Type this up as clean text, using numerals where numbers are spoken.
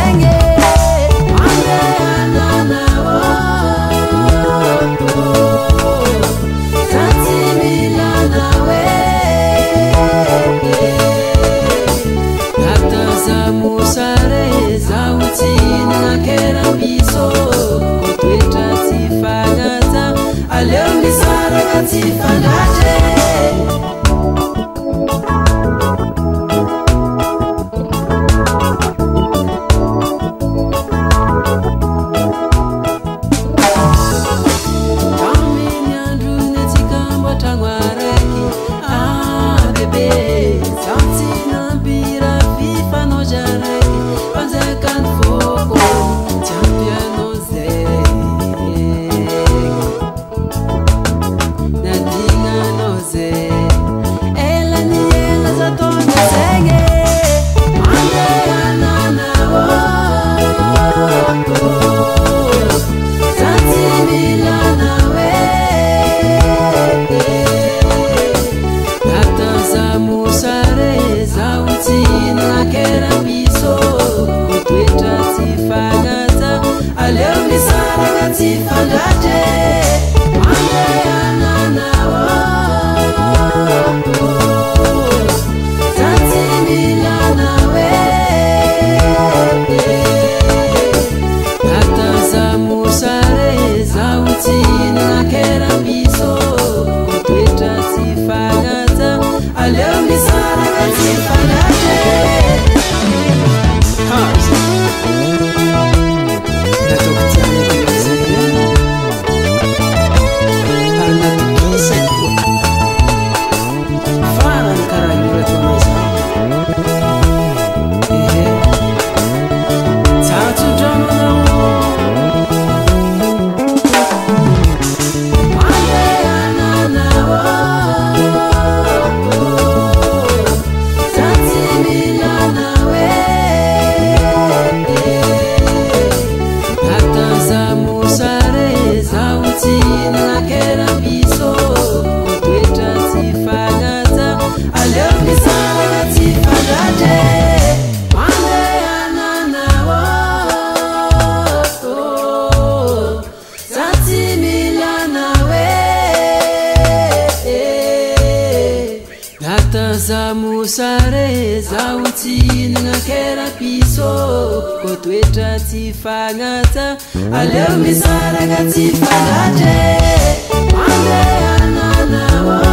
zegny andehananao. Za tsy mila anao e. Nataza mosare zaho tsy nanakerambiso kotoetra tsy fagnaja aleo misaraka tsy fandratre. Tamin'ny androny antsika mboatragno araiky, ah bebe, zaho tsy nampirafy fanao zaraiky fanjakany foko tsy ampy anao zay nadignanao zay ela ny ela za tonga zegny andehananao. Za tsy mila anao e. Nataza mosare zaho tsy nanakerambiso kotoetra tsy fagnaja aleo misaraka tsy fandratre. Andehananao. Za tsy mila anao e. Nataza mosare zaho tsy nanakerambiso kotoetra tsy fagnaja aleo misaraka tsy fandratre. Ha, nataoko tianako anao zay ary natokisako farany karaha io raha ataonao zaho. Ehe, tsatso-drano anao. Andehananao. Za tsy mila anao e. Nataza mosare zaho tsy nanakerambiso kotoetra tsy fagnaja aleo misaraka tsy fandratre. Andehananao. Za tsy mila anao e. Nataza mosare zaho tsy nanakerambiso kotoetra tsy fagnaja aleo misaraka tsy fandratre. Andehananao.